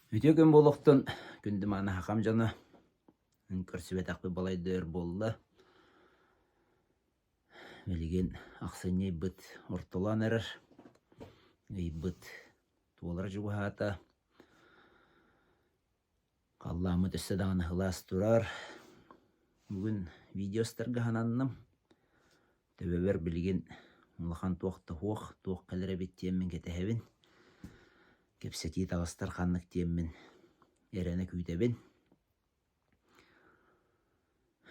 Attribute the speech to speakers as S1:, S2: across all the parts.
S1: Үтүө күн буолуохтун, күндү мааны хахам дьоно. Көрсүбэтэхпит балайда өр буолла. Билигин ахсынньы ыйбыт ортолоон эрэр. Ыйбыт туолара чугаһаата. Халлааммыт өссө даҕаны сылаас турар. Бүгүн видеостарга сананным. Төбөбөр билигин улахан туох да суох, туох кэлэр эбит диэммин кэтэһэбин. Кэпсэтии таҕыстар ханнык диэммин эрэнэ күүтэбин.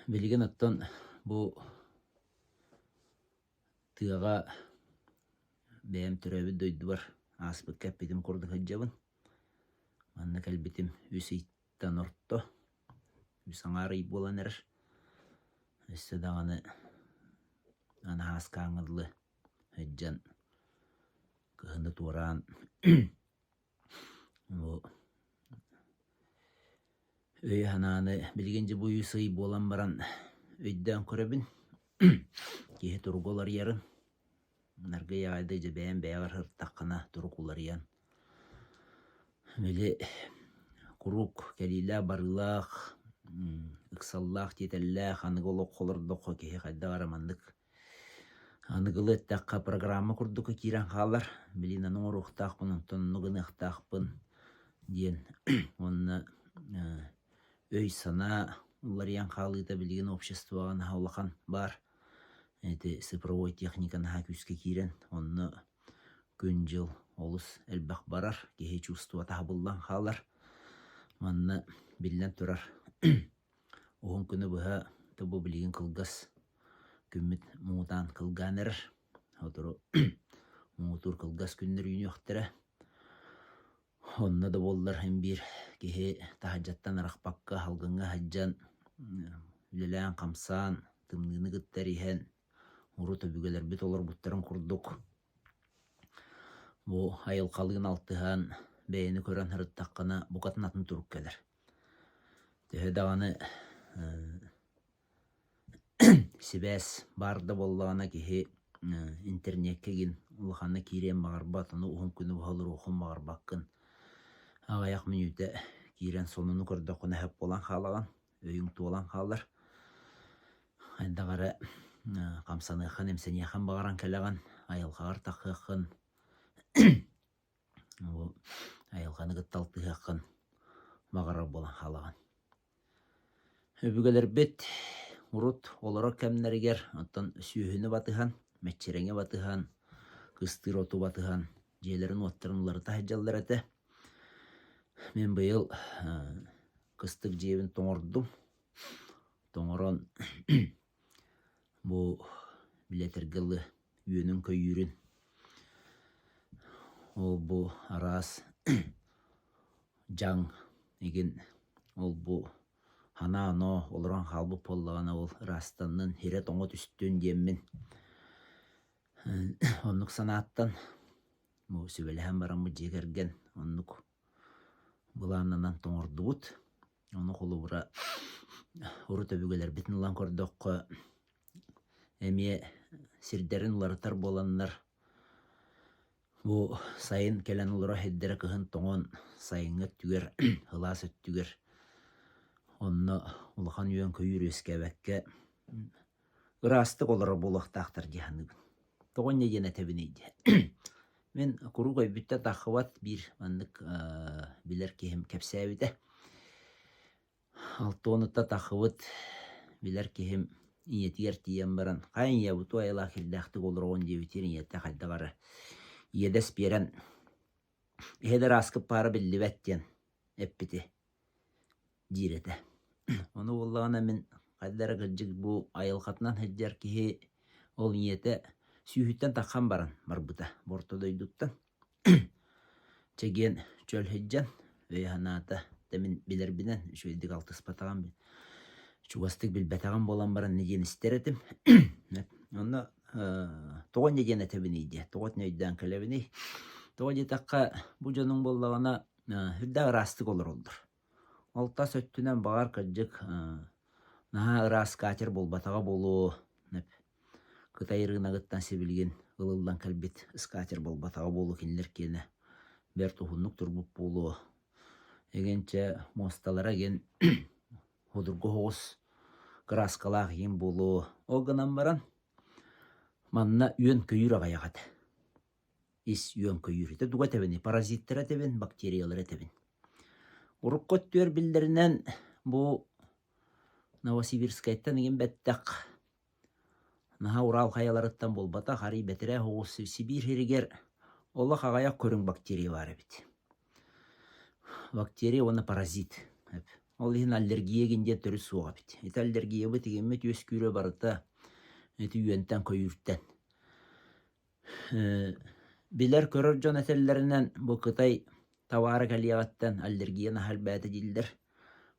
S1: Билигин оттон бу тыаҕа бэйэм төрөөбүт дойдубар ааспыкка эппитим курдук сылдьабын. Манна кэлбитим үс ыйтан орто, үс аҥаар ый буолан эрэр. Өссө даҕаны анаһааскааҥҥа дылы сылдьан кыһыны туораан бу өйү-санааны билигин дьэ бу үс ый буолан баран өйдөөн көрөбүн. Киһи туруга уларыйарын. Аргыый аҕайдык дьэ бэйэм бэйэҕэр сырыттаххына турук уларыйан били куруук кэлиилээх-барыылаах, ыксаллаах, тиэтэллээх аныгы олоххо олордоххо киһи хайдах эрэ маннык аныгылыы эттэххэ программа курдукка киирэн хаалар. Билин аны оҥоруохтаахпын, онтон оннук гыныахтаахпын диэн уонна өй-санаа уларыйан хаалыыта билигин обществоҕа наһаа улахан баар. Ити цифровой техника наһаа күүскэ киирэн, онно күн-дьыл олус элбэх барар, киһи чувствота хабыллан хаалар. Манна биллэн турар уһун күнү быһа бу билигин кылгас күммүт муҥутаан кылгаан эрэр. Сотору муҥутуур кылгас күннэр үүнүөхтэрэ. Онно да буоллар син биир киһи таһырдьаттан арахпакка салгыҥҥа сылдьан, үлэлээн-хамсаан, тымныыны кытта эриһэн, урут өбүгэлэрбит олорбуттарын курдук бу айылҕалыын алтыһан, бэйэни көрөн сырыттаххына букатын атын турук кэлэр. Төһө даҕаны Сибээс баар да буоллаҕына киһи интернеккэ игин улаханнык киириэн баҕарбат, ону уһун күнү быһа олоруоххун баҕарбаккын. Аҕыйах мүнүүтэ киирэн сонуну көрдөххүнэ сөп буолан хаалаҕын, өйүҥ туолан хаалар. Хайдах эрэ хамсаныаххын, имсэниэххин баҕаран кэлэҕин, айылҕаҕар тахсыаххын, айылҕаны кытта алтыһыаххын баҕарар буолан хаалаҕын. Өбүгэлэрбит урут олорор кэмнэригэр оттон сүөһүнү батыһан, мэччирэҥи батыһан, кыстыыр оту батыһан дьиэлэрин-уоттарын уларыта сылдьаллар этэ. Мин быйыл кыстык дьиэбин тоҥордум. Тоҥорон бу билэтэргэ дылы үөнүн-көйүүрүн ол-бу араас дьаҥ игин ол-бу санаа-оноо олорон хаалбыт буоллаҕына ол ыраастаннын, ирэ-тоҥо түстүн диэммин оннук санааттан бу сүбэлэһэн бараммыт дьиэ кэргэн оннук былааннанан тоҥордубут. Ону холобура урут өбүгэлэрбитин ылан көрдөххө эмиэ сирдэрин уларытар буоланнар Бу сайын кэлэн олорор сирдэрэ кыһын тоҥон, сайыҥҥы өттүгэр, сылаас өттүгэр онно улахан үөн-көйүүр үөскээбэккэ ыраастык олорор буолуохтаахтар дии саныыбын. Тоҕо инньэ диэн этэбиний диэн. Мин куруук өйбүттэн таххыбат биир маннык билэр киһим кэпсээбитэ. Алтуонуттан таххыбыт билэр киһим ийэтигэр тиийэн баран «Хайа ийээ, бу туох айылаах кирдээхтик олороҕун?» диэбитигэр ийэтэ хайдах эрэ иэдэс биэрэн «Иһэ да ырааскыт баара биллибэт» диэн эппити диир этэ. Ону буоллаҕына мин хайда эрэ кырдьык бу айылҕатынан сылдьар киһи ол ийэтэ сүүһүттэн таххан баран барбыта бу орто дойдуттан. Чэгиэн чөл сылдьан, өйө-санаата да мин билэрбинэн үчүгэйдик алтыспатаҕым, чугастык билбэтэҕим буолан баран инньэ диэн истэр этим. Онно тоҕо инньэ диэн этэбиний диэ, тоҕо итини өйдөөн кэлэбиний? Тоҕо диэтэххэ, бу дьонуҥ буоллаҕына сүрдээх ыраастык олороллор. Ол тас өттүнэн баҕар кырдьык наһаа ыраас катер буолбатаҕа буолуо, Кытай ырыынагыттан сибилигин ылыллан кэлбит скатер буолбатаҕа буолуо кинилэр киэнэ бэрт уһуннук турбут буолуо. Игин чэ муосталара игин судургу соҕус кырааскалаах игин буолуо. Ол гынан баран манна үөн-көйүүр аҕыйах этэ. Ис үөн-көйүүр. Ити тугу этэбиний? Паразиттары этэбин, бактериялары этэбин. Урукку өттүгэр биллэринэн бу Новосибирскайтан игин бэттэх наһаа Урал хайаларыттан буолбатах, арый бэтэрээ соҕус Сибиир сиригэр олох аҕыйах көрүҥ бактерия баар эбит. Бактерия уонна паразит. Ол иһин аллергия игин диэн төрүт суох эбит. Ити аллергиябыт игиммит үөскүүрэ барыта ити үөнтэн-көйүүртэн. Билэр-көрөр дьон этэллэринэн, бу Кытай табаара кэлиэҕиттэн аллергия наһаа элбээтэ дииллэр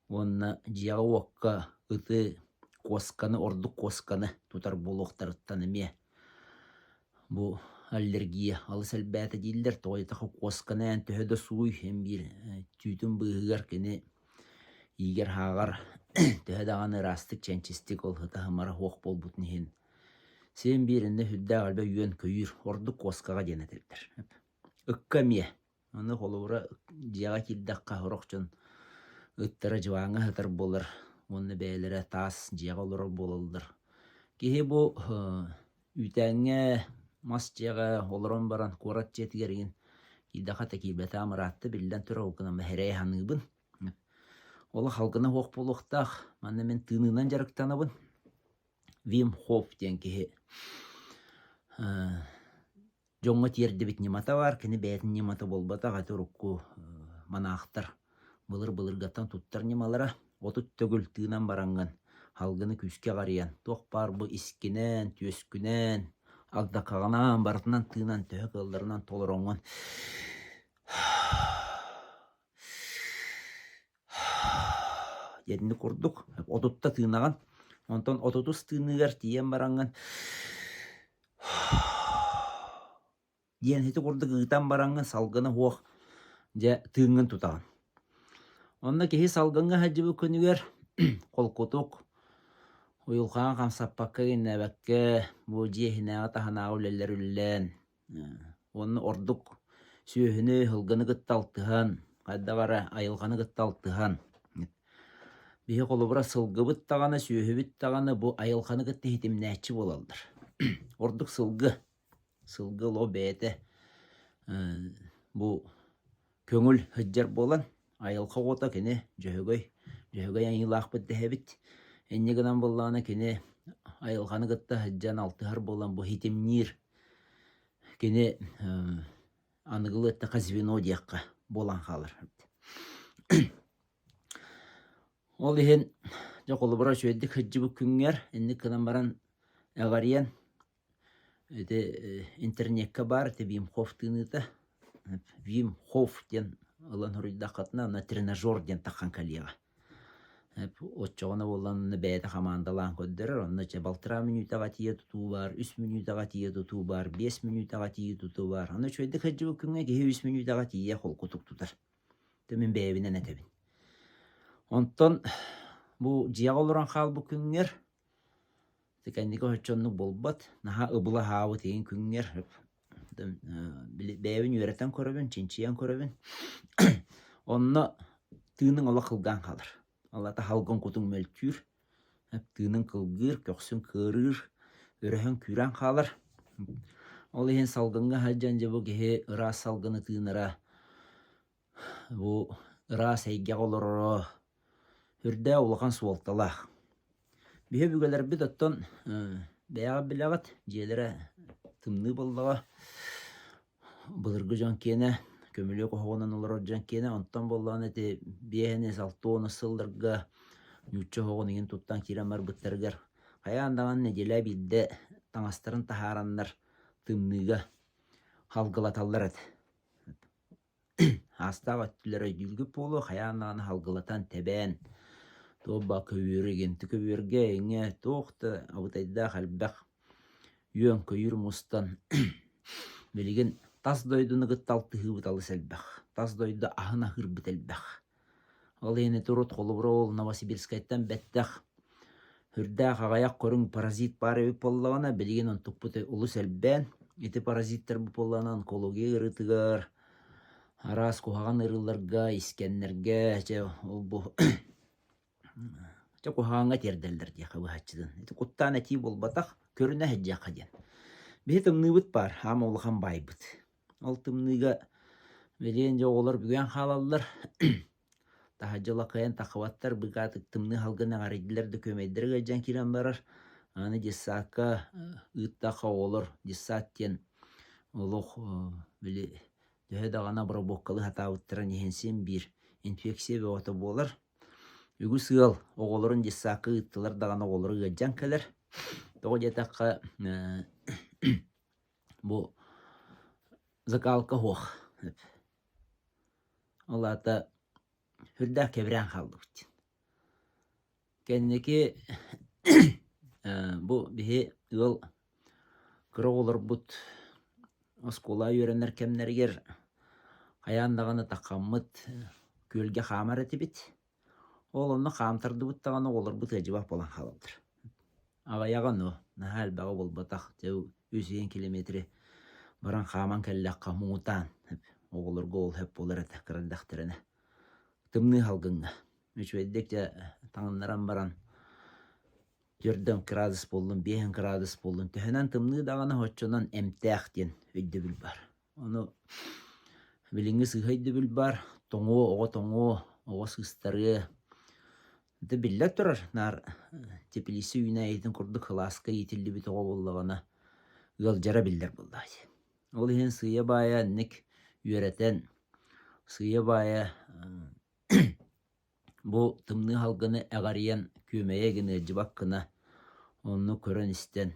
S1: уонна дьиэҕэ-уокка ыты, куосканы, ордук куосканы тутар буолуохтарыттан эмиэ бу аллергия алыс элбээтэ дииллэр. Тоҕо диэтэххэ куосканы эн төһө да сууй, эн биир түүтүн быыһыгар кини иигэр-һааҕар төһө даҕаны ыраастык, чэнчистик ол сыта-сымара суох буолбутун иһин Син биир иннэ сүрдээх элбэх үөн-көйүүр, ордук куоскаҕа диэн этэллэр. Ыкка эмиэ. Аны холобура дьиэҕэ киирдэххэ сорох дьон ыттара дьыбааҥҥа сытар буолар уонна бэйэлэрэ таас дьиэҕэ олорор буолаллар. Киһи бу үүтээҥҥэ, мас дьиэҕэ олорон баран куорат дьиэтигэр игин киирдэххэ да киирбэтэҕим ыраатта биллэн турар, ол гынан эрэйи саныыбын. Олох алгына суох буолуохтаах. Манна мин тыыныынан дьарыктанабын. Вим Хоф диэн киһи дьоҥҥо тиэрдибит ньымата баар, кини бэйэтин ньымата буолбатах, ити урукку манаахтар былыр-былыргаттан туттар ньымалара 30 төгүл тыынан бараҥҥын салгыны күүскэ аҕарыйан, туох баар бу искинэн, түөскүнэн, агдакаҕынан барытынан тыынан төһө кыалларынан толороҥҥун Диэтинник курдук отутта тыынаҕын, онтон отутус тыыныгар тиийэн бараҥҥын диэн ити курдук ыытан бараҥҥын салгына суох дьэ тыыҥҥын тутаҕын. Онно киһи салгыҥҥа сылдьыбыт күнүгэр холкутук, уйулҕаҕын хамсаппакка иҥнээбэккэ бу дьиэ иһинээҕи таһынааҕы үлэлэр үлэлээн Уонна ордук сүөһүнү, сылгыны кытта алтыһан, хайдах эрэ айылҕаны кытта алтыһан. Биһи холобура сылгыбыт даҕаны, сүөһүбүт даҕаны бу айылҕаны кытта ситимнээччи буолаллар. Ордук сылгы. Сылгы олоҕо бэйэтэ бу көҥүл сылдьар буолан, айылҕа оҕото кини Дьөһөгөй, Дьөһөгөй айыылаахпыт дэһэбит. Инньэ гынан буоллаҕына кини айылҕаны кытта сылдьан алтыһар буолан бу ситимниир кини аныгылыы эттэххэ звено диэххэ буолан хаалар. Ол иһин дьэ холобура үчүгэйдик сылдьыбыт күҥҥэр инник гынан баран эҕэрийэн Ити интернеккэ баар ити Вим Хоф тыыныыта. Вим Хоф диэн ылан суруйдаххытына, онно тренажер диэн таххан кэлиэҕэ. Оччоҕуна буоллаҕына бэйэтэ хамаандалаан көрдөрөр. Онно чэ балтараа мүнүүтэҕэ тиийэ тутуу баар, үс мүнүүтэҕэ тиийэ тутуу баар, биэс мүнүүтэҕэ тиийэ тутуу баар. Аны үчүгэйдик сылдьыбыт күҥҥэ киһи үс мүнүүтэҕэ тиийэ холкутук тутар. Ити мин бэйэбинэн этэбин. Онтон бу дьиэҕэ олорон хаалбыт күҥҥэр Ити кэнники оччо оннук буолбат, наһаа ыбыла аһаабыт игин күҥҥэр бэйэбин үөрэтэн көрөбүн, чинчийэн көрөбүн. Онно тыыныҥ олох кылгаан хаалар. Ол аата салгын кутуҥ мөлтүүр, тыыныҥ кылгыыр, көхсүҥ кыарыыр, өрөһөҥ күүрэн хаалар. Ол иһин салгыҥҥа сылдьан дьэ бу киһи ыраас салгыны тыынара, бу ыраас эйгэҕэ олороро Үрдээх улахан суолталаах. Биһи өбүгэлэрбит оттон бэйэҕит билэҕит, дьиэлэрэ тымныы буоллаҕа, былыргы дьон киэнэ, көмүлүөк оһоҕунан олорор дьон киэнэ, онтон буоллаҕына ити биэһинэс, алта сылларга нуучча оһоҕун иҥин туттан киирэн барбыттарыгар хайаан даҕаны нэдиэлэ биирдэ таҥастарын таһаараннар тымныыга халгылаталлар этэ. Аастаах өттүлэр өйдүүргүт буолуо, хайаан даҕаны салгылатан, тэбээн, туох баар көбүөрү игинти көбүөргэ иҥэ туох да абытайдаах элбэх үөн-көйүүр мустан билигин тас дойдуну кытта алтыһыыбыт алыс элбэх, тас дойду аһын аһыырбыт элбэх. Ол иһин ити урут холобура ол Новосибирскайтан бэттэх сүрдээх аҕыйах көрүҥ паразит баар эбит буоллаҕына, билигин онтукпут олус элбээн, ити паразиттарбыт буоллаҕына онкология ыарыытыгар, Араас куһаҕан ыарыыларга, искэннэргэ, чэ ол-бу чэ куһаҕаҥҥа тиэрдэллэр диэххэ быһаччытын. Ити куттаан этии буолбатах, көрүнэ сылдьыахха диэн. Биһи тымныыбыт баар, хаама улахан баайбыт. Ол тымныыга билигин дьэ оҕолор бүгэн хаалаллар. Таһырдьа лакайан таххыбаттар, быыкаатык тымныы салгын эҕэрийдилэр да күөмэйдэрэ ыалдьан киирэн барар. Аны детсадка ыыттахха оҕолор детсад диэн олох били төһө даҕаны обработкалыы сатаабыттарын иһин син биир инфекция бөҕөтө буолар. Үгүс ыал оҕолорун детсадка ыыттылар даҕаны оҕолоро ыалдьан кэлэр. Тоҕо диэтэххэ бу закалка суох. Ол аата сүрдээх кэбирээн хааллыбыт диэн. Кэнники бу биһи ыал кыра оҕолорбут оскуола үөрэнэр кэмнэригэр хайаан даҕаны таххаммыт күөлгэ хаамар этибит. Ол онно хаамтардыбыт даҕаны оҕолорбут ыалдьыбат буолан хаалаллар. Аҕыйаҕа ону, наһаа элбэҕи буолбатах, дьэ 300 километры баран хааман кэллэххэ муҥутаан оҕолорго ол сөп буолар этэ кыра эрдэхтэринэ. Тымныы салгыҥҥа үчүгэйдик дьэ таҥыннаран баран 4 градус буоллун, 5 градус буоллун, төһөнөн тымныы даҕаны оччонон эмтээх диэн өйдөбүл баар. Ону билиҥҥи сыыһа өйдөбүл баар, тоҥуо, оҕо тоҥуо, оҕо сыыстарыа. Ити биллэ турар, наар теплица үүнээйитин курдук кылааска иитиллибит оҕо буоллаҕына ыалдьара биллэр буоллаҕа дии. Ол иһин сыыйа-баайа инник үөрэтэн, сыыйа-баайа Бу тымныы салгыны эҕэрийэн күөмэйэ гына ыалдьыбат гына оннук көрөн-истэн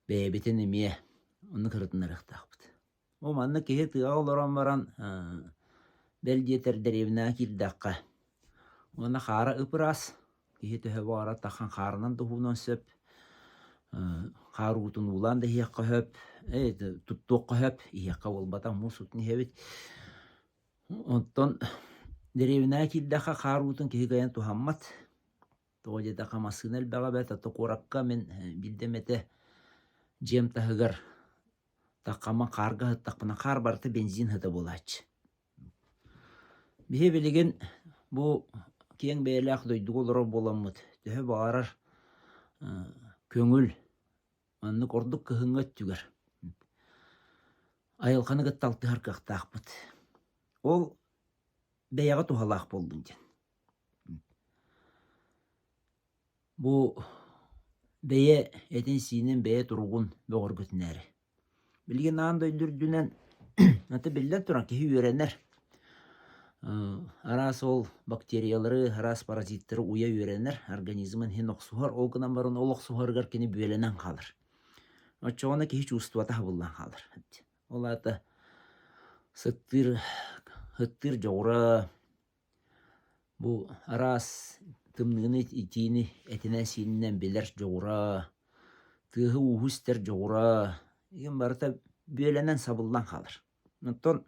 S1: бэйэбитин эмиэ оннук ырытыннарыахтаахпыт. Бу маннык киһи тыаҕа олорон баран бэл диэтэр дэриэбинэҕэ киирдэххэ уонна хаара ып-ыраас, киһи төһө баҕарар таххан хаарынан да уһуунуон сөп, хаар уутун уулаан да иһиэххэ сөп, туттуохха сөп, иһиэххэ буолбатах муус уутун иһэбит. Оттон дэриэбинэҕэ киирдэххэ хаар уутун киһи кыайан туһаммат. Тоҕо диэтэххэ массыына элбэҕэ эбээт, ото куоракка мин биирдэ эмэтэ дьиэм таһыгар таххаммын хаарга сыттахпына хаар барыта бензин сыта буолааччы. Биһи билигин бу киэҥ бэйэлээх дойдуга олорор буоламмыт төһө баҕарар көҥүл Маннык ордук кыһыҥҥы өттүгэр айылҕаны кытта алтыһар кыахтаахпыт. Ол бэйэҕэ туһалаах буоллун диэн. Бу бэйэ этин-сиинин, бэйэ туругун бөҕөргөтүнээри. Билигин аан дойду үрдүнэн аты биллэн туран киһи үөрэнэр. Араас ол бактериялары, араас паразиттары уйа үөрэнэр, организмын иһин охсуһар, ол гынан баран ол охсуһарыгар кини бүөлэнэн хаалар. Оччоҕуна киһи чувствота хабыллан хаалар. Ол аата сыттыыр, сыттыыр дьоҕура, Бу араас тымныыны, итиини этинэн-сиининэн билэр дьоҕура, тыаһы-ууһу истэр дьоҕура игин барыта бүөлэнэн сабыллан хаалар. Оттон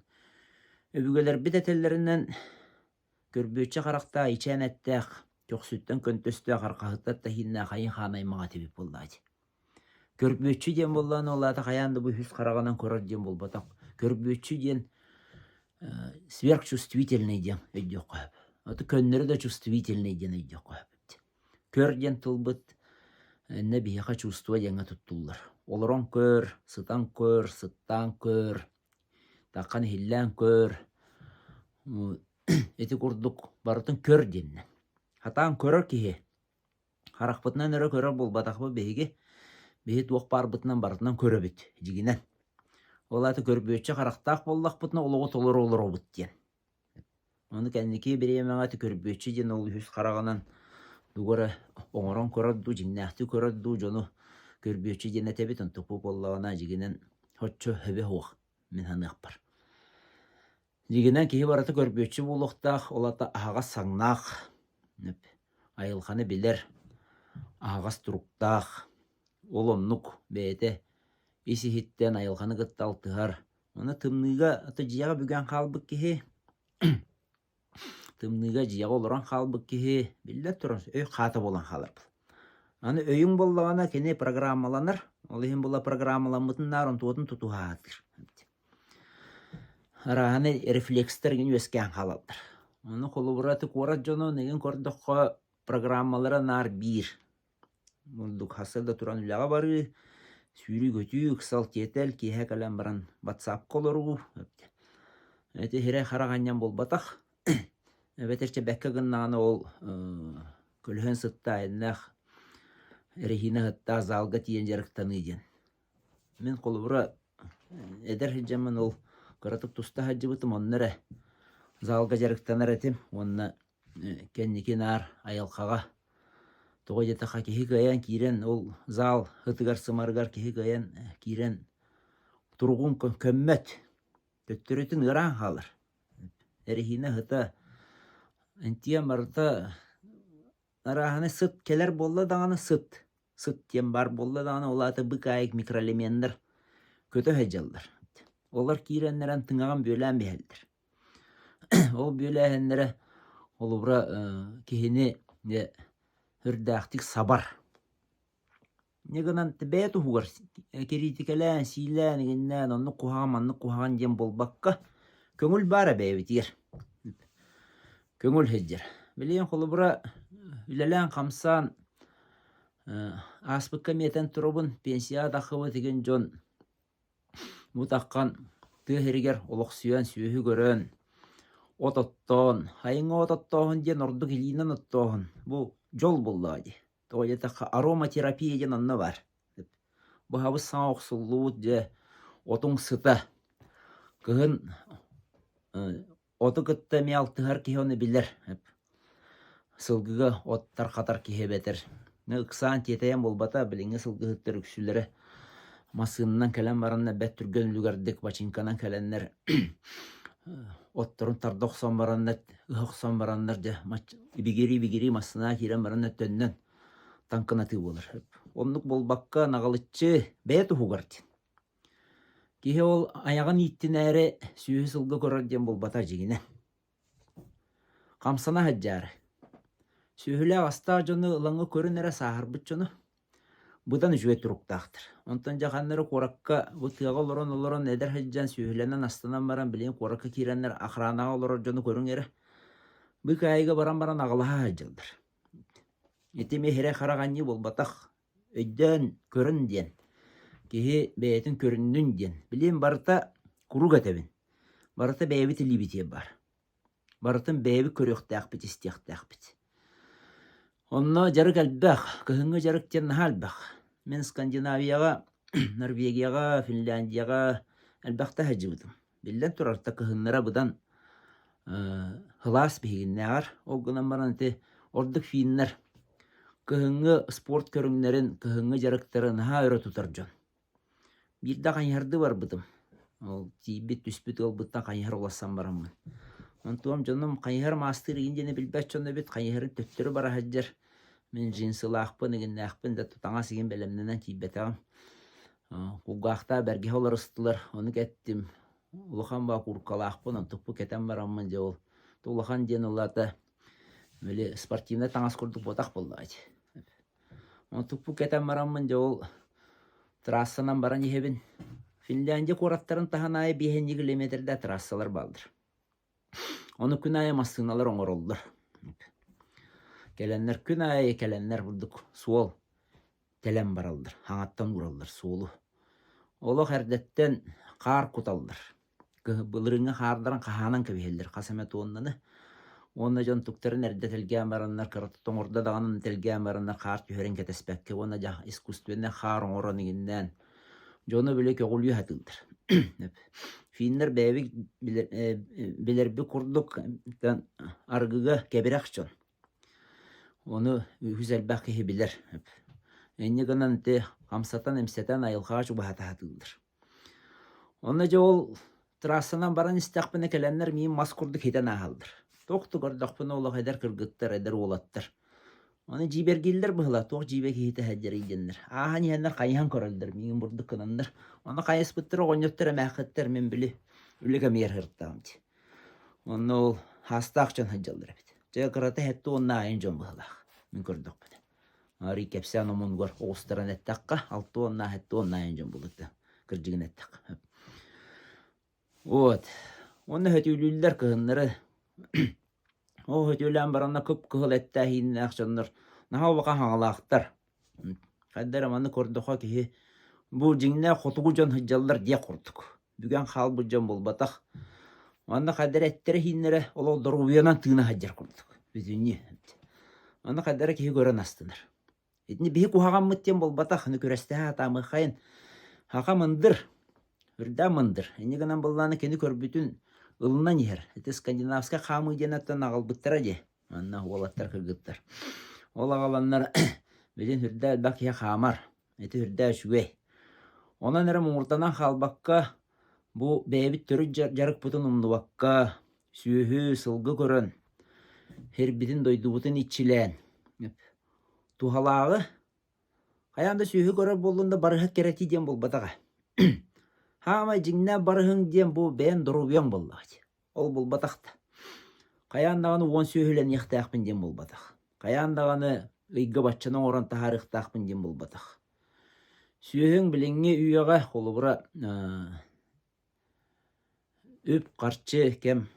S1: өбүгэлэрбит этэллэринэн көрбүөччү харахтаах, ичээн эттээх, көхсүттэн көнтөстөөх, арҕаһыттан таһииннаах айыы-хаан аймаҕа этибит буоллаҕа дии. Көрбүөччү диэн буоллаҕына, ол аата хайаан да бу үһүс хараҕынан көрөр диэн буолбатах. Көрбүөччү диэн сверхчувствительный диэн өйдүөххэ сөп. Аты көннөрү да чувствительный диэн өйдүөххэ сөп. Көр диэн тылбыт иннэ биһиэхэ чувство диэҥҥэ туттуллар. Олорон көр, сытан көр, сыттаан көр, таххан иһиллээн көр. Ити курдук барытын көр диэннэ. Хатаан көрөр киһи Харахпытынан эрэ көрөр буолбатахпыт биһиги. Биһи туох баарбытынан барытынан көрөбүт, дьиҥинэн. Ол аата көрбүөччү харахтаах буоллахпытына олоҕу толору олоробут диэн. Ону кэнники бириэмэҕэ ити көрбүөччү диэн ол үһүс хараҕынан тугу эрэ оҥорон көрөр дуу, дьиҥнээхтик көрөр дуу дьону көрбүөччү диэн этэбит, онтукпут буоллаҕына дьиҥинэн соччо сөбө суох мин саныахпар. Дьиҥинэн киһи барыта көрбүөччү буолуохтаах, ол аата аһаҕас саҥнаах, айылҕаны билэр, аһаҕас туруктаах, ол оннук бэйэтэ ис-иһиттэн айылҕаны кытта алтыһар. Аны тымныыга аты дьиэҕэ бүгэн хаалбыт киһи, тымныыга дьиэҕэ олорон хаалбыт киһи, биллэн турар, өй хаата буолан хаалар. Аны өйүҥ буоллаҕына кини программаланар, ол иһин була программаламмытын наар онтуотун тутуһа сатыыр. Арааһынай рефлекстэр игин үөскээн хаалаллар. Ону холобура ити куорат дьонун игин көрдөххө программалара наар биир. Ордук хасса да туран үлэҕэ барыы, сүүрүү-көтүү, ыксал-тиэтэл, киэһэ кэлэн баран ватсапка олоруу. Ити сирэй-харах анньан буолбатах. Эбэтэр чэ бэккэ гыннаҕына ол көлөһүн сытта айаннаах эрэһиинэ сыттаах залга тиийэн дьарыктаныы диэн. Мин холобура эдэр сылдьаммын ол кыратык туста сылдьыбытым онно эрэ залга дьарыктанар этим уонна кэнники наар айылҕаҕа тоҕо диэтэххэ киһи кыайан киирэн ол зал ытыгар-сымарыгар киһи кыайан киирэн туругун көммөт, төттөрүтүн ыараан хаалар. Эрэһиинэ сыта интиэн барыта арааһынай сыт кэлэр буолла даҕаны сыт, сыт диэн баар буолла даҕаны ол аата быкаайык микроэлеменнэр көтө сылдьаллар. Олор киирэннэрэн тыҥаҕын бүөлээн биһэллэр. Ол бүөлээһиннэрэ холобура киһини дьэ үрдээхтик сабар. Инньэ гынан бэйэ туһугар кириитикэлээн, сиилээн, игиннээн оннук куһаҕан, маннык куһаҕан диэн буолбакка, көҥүл баара бэйэбитигэр. Көҥүл сылдьар. Билигин холобура үлэлээн-хамсаан ааспыкка эмиэ этэн турабын, пенсияҕа таххыбыт игин дьон Бу таххан тыа сиригэр олохсуйан сүөһү көрөн, от оттоон, айыҥҥа от оттооһун диэн ордук илиинэн оттооһун бу дьол буоллаҕа дии. Тоҕо диэтэххэ ароматерапия диэн онно баар. Быһабыс саҥа охсуллубут дьэ отуҥ сыта кыһын Оту кытта эмиэ алтыһар киһи ону билэр. Сылгыга от тархатар киһи эбэтэр ыксаан тиэтэйэн буолбата, билиҥҥи сылгыһыттар үксүлэрэ массыынанан кэлэн бараннар бэрт түргэн үлүгэрдик бачыыҥканан кэлэннэр отторун тарда охсон бараннар, ыһа охсон бараннар дьэ ибигирии-ибигирии массыынаҕа киирэн бараннар төннөн таҥкынатыы буолар. Оннук буолбакка наҕылыччы бэйэ туһугар диэн. Киһи ол айаҕын ииттинээри сүөһү сылгы көрөр диэн буолбата дьиҥинэ. Хамсана сылдьаары. Сүөһүлээх астаах дьону ылаҥҥа көрүн эрэ сааһырбыт дьону быдан үчүгэй туруктаахтар. Онтон дьэ ханна эрэ куоракка бу тыаҕа олорон-олорон эдэр сылдьан сүөһүлэнэн астанан баран билигин куоракка киирэннэр охранаҕа олорор дьону көрүҥ эрэ. Быыкаайыга баран баран аҕылаһа сылдьаллар. Ити эмиэ сирэй-харах анньыы буолбатах. Өйдөөн көрүн диэн, киһи бэйэтин көрүннүн диэн. Билигин барыта куруук этэбин, барыта бэйэбит илиибитигэр баар. Барытын бэйэбит көрүөхтээхпит, истиэхтээхпит. Онно дьарык элбэх, кыһыҥҥы дьарык диэн наһаа элбэх. Мин Скандинавияҕа, Норвегияҕа, Финляндияҕа элбэхтэ сылдьыбытым. Биллэн турар, кыһыннара быдан сылаас биһигиннээҕэр. Ол гынан баран ити ордук финнэр кыһыҥҥы спорт көрүҥнэрин, кыһыҥҥы дьарыктары наһаа өрө тутар дьон. Биирдэ хайыһардыы барбытым. Ол тиийбит түспүт ыалбыттан хайыһар уларсан бараммын. Онтуом дьонум хайыһар маастыыр игин диэни билбэт дьон эбит, хайыһарын төттөрү бара сылдьар. Мин джинсылаахпын, игиннээхпин да таҥас игин бэлэмнэнэн тиийбэтэҕим. Кулгаахтаах бэргэһэ уларыстылар, ону кэттим. Улахан баа кууркалаахпын, онтукпу кэтэн бараммын дьэ ол улахан диэн улаата били спортивнай таҥас курдук буотах буоллаҕа ити. Онтукпу кэтэн бараммын дьэ ол трассанан баран иһэбин. Финляндия куораттарын таһын аайы биэһинньи километрдээх трассалар бааллар. Ону күн аайы массыыналар оҥороллор. Кэлэннэр күн аайы кэлэннэр бурдук суол тэлэн бараллар, хаҥаттан уураллар суолу. Олох эрдэттэн хаар куталлар. Былырыыҥҥы хаардарын хаһаанан кэбиһэллэр хас эмэ туоннаны. Уонна дьон туктарын эрдэ тэлгээн бараннар, кырата тоҥордо даҕаны тэлгээн бараннар хаар түһэрин кэтэспэккэ уонна дьэ искусственнай хаар оҥорон иҥиннээн дьону били көҕүлүү сатыыллар. Финнэр бэйэбит билэрбит курдук арыгыга кэбирэх дьон. Ону үгүс элбэх киһи билэр. Инньэ гынан ити хамсатан-имсэтэн айылҕаҕа чугаһата сатыыллар. Онно дьэ ол трассанан баран истэхпинэ кэлэннэр миин мас курдук хитэн ааһаллар. Туох да көрдөхпүнэ олох эдэр кыргыттар, эдэр уолаттар. Ону дьиибэргииллэр быһыылаах, туох дьиибэ киһитэ сылдьарый диэннэр. Ааһан иһэннэр хайыһан көрөллөр, миигин бурдук гынаннар. Ону хайыспыттар оҕонньоттор эмээххиттэр мин били үлэ кэмигэр сырыттаҕым дии. Онно ол хаастаах дьон сылдьаллар эбит. Дьэ кырата сэттэ уонна айан дьон быһыылаах мин көрдөхпүнэ. Арый кэпсээн омунугар оҕустаран эттэххэ, алта уонна сэттэ уонна айан дьон буолуо кырдьыгын эттэххэ. Вот. Уонна сөтүөлүүллэр кыһыннары. Ол сөтүөлээн баранна кып-кыһыл эттээх ииннээх дьоннор наһаа улахан хаҥалаахтар. Хайда эрэ маны көрдөххө киһи бу дьиҥнээх хотугу дьон сылдьаллар диэх курдук. Бүгэн хаалбыт дьон буолбатах. Манна хайда эрэ эттэрэ-иһииннэрэ олох доруобуйанан тыына сылдьар курдук. Бүтүннүү. Манна хайда эрэ киһи көрөн астынар. Итини биһи куһаҕаммыт диэн буолбатах, аны күрэстэһэ сатаамыаххайын. Хаха мындыр, үрдээх мындыр. Инньэ гынан быллааны кини көрбүтүн ылынан иһэр. Ити скандинавскай хаамыы диэн оттон аҕалбыттара дии. Манна уолаттар, кыргыттар. Ол аҕаланнар билин үрдээх элбэх киһи хаамар. Ити үрдээх үчүгэй. Онон эрэ муҥурданан хаалбакка, бу бэйэбит төрүт дьарыкпытын умнубакка, сүөһү, сылгы көрөн, сирбитин, дойдубутун иччилээн, Туһалааҕы хайаан да сүөһү көрөр буоллун да барыһа кэрэтии диэн буолбатаҕа. Хаамай дьиҥнээх барыһыҥ диэн бу бэйэҥ доруобуйаҥ буоллаҕа дии. Ол буолбатах да. Хайаан даҕаны уон сүөһүлэниэхтээхпин диэн буолбатах. Хайаан даҕаны ыйга баччаны оҥорон таһаарыахтаахпын диэн буолбатах. Сүөһүҥ билиҥҥи үйэҕэ холобура үп-харчы кэм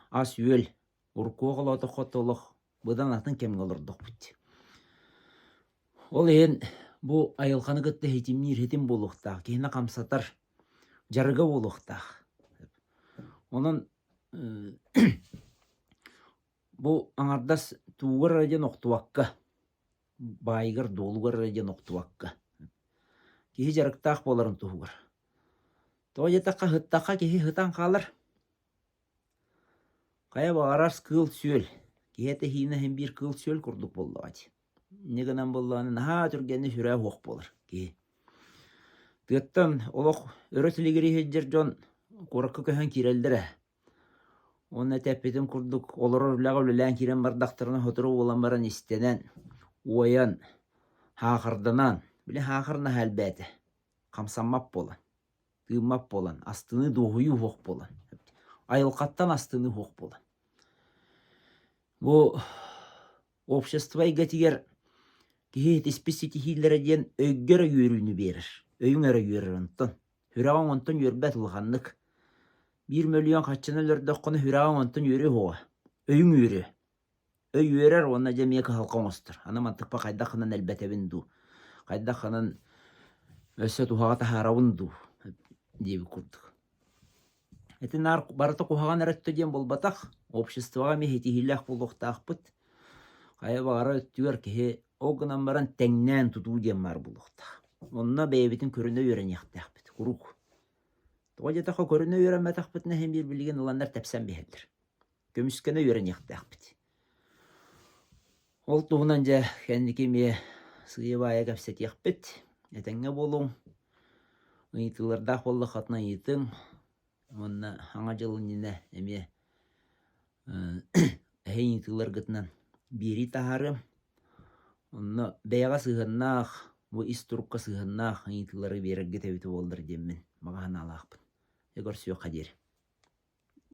S1: ас-үөл уруккуга холоотоххо олох быдан атын кэмҥэ олордохпут. Ол иһин бу айылҕаны кытта ситимниир ситим буолуохтаах, киһини хамсатар дьарыга буолуохтаах. Онон бу аҥардас туугар эрэ диэн охтубакка, баайыгар-дуолугар эрэ диэн охтубакка, киһи дьарыктаах буоларын туһугар. Тоҕо диэтэххэ, сыттахха киһи сытан хаалар. Хайа баҕарар кыыл-сүөл, киһи этэһиинэ иһин биир кыыл-сүөл курдук буоллаҕа дии. Инньэ гынан буоллаҕына наһаа түргэнник сүрэ суох буолар киһи. Тыаттан олох өрө тилигирии сылдьар дьон куоракка көһөн киирэллэр ээ. Уонна этэппитим курдук олорор үлэҕэ үлэлээн киирэн бардахтарына сотору буолан баран истэнэн, уойан, хаахырданан, били хаахыр наһаа элбээтэ, хамсаммат буолан. тыыммат буолан, астыныы дуоһуйуу суох буолан, айылҕаттан астыныы суох буолан. Бу общество эйгэтигэр киһи ситиспит ситиһиилэрэ диэн өйгө эрэ үөрүүнү биэрэр, өйүҥ эрэ үөрэр онтон. Сүрэҕиҥ онтон үөрбэт улаханнык. Биир мөлүйүөн харчыны өлөрдөххүнэ сүрэҕиҥ онтон үөрүө суоҕа, өйүҥ үөрүө. Өй үөрэр уонна дьэ эмиэ кыһалҕа оҥостор. Аны мантыкпа хайдах гынан элбэтэбин дуу, хайдах гынан өссө туһаҕа таһаарабын дуу диэбит курдук. Ити наар барыта куһаҕан эрэ өттө диэн буолбатах. Обществоҕа эмиэ ситиһиилээх буолуохтаахпыт. Хайа баҕарар өттүгэр киһи ол гынан баран тэҥнээн тутуу диэн баар буолуохтаах. Онно бэйэбитин көрүнэ үөрэниэхтээхпит куруук. Тоҕо диэтэххэ көрүнэ үөрэммэтэхпитинэ иһин биир билигин ыланнар тэпсэн биһэллэр. Көмүскэнэ үөрэниэхтээхпит. Ол туһунан дьэ кэнники эмиэ сыыйа-баайа кэпсэтиэхпит. Этэҥҥэ буолуҥ. Ыйытыылардаах буоллаххытына ыйытыҥ. Уонна Саҥа дьыл иннинэ эмиэ эһи ыйытыыларгытынан биэрии таһаарыам. Онно бэйэҕэ сыһыаннаах, бу ис турукка сыһыаннаах ыйытыылары биэрэргит эбитэ буоллар диэммин баҕа санаалаахпын. Дьэ көрсүөххэ диэри.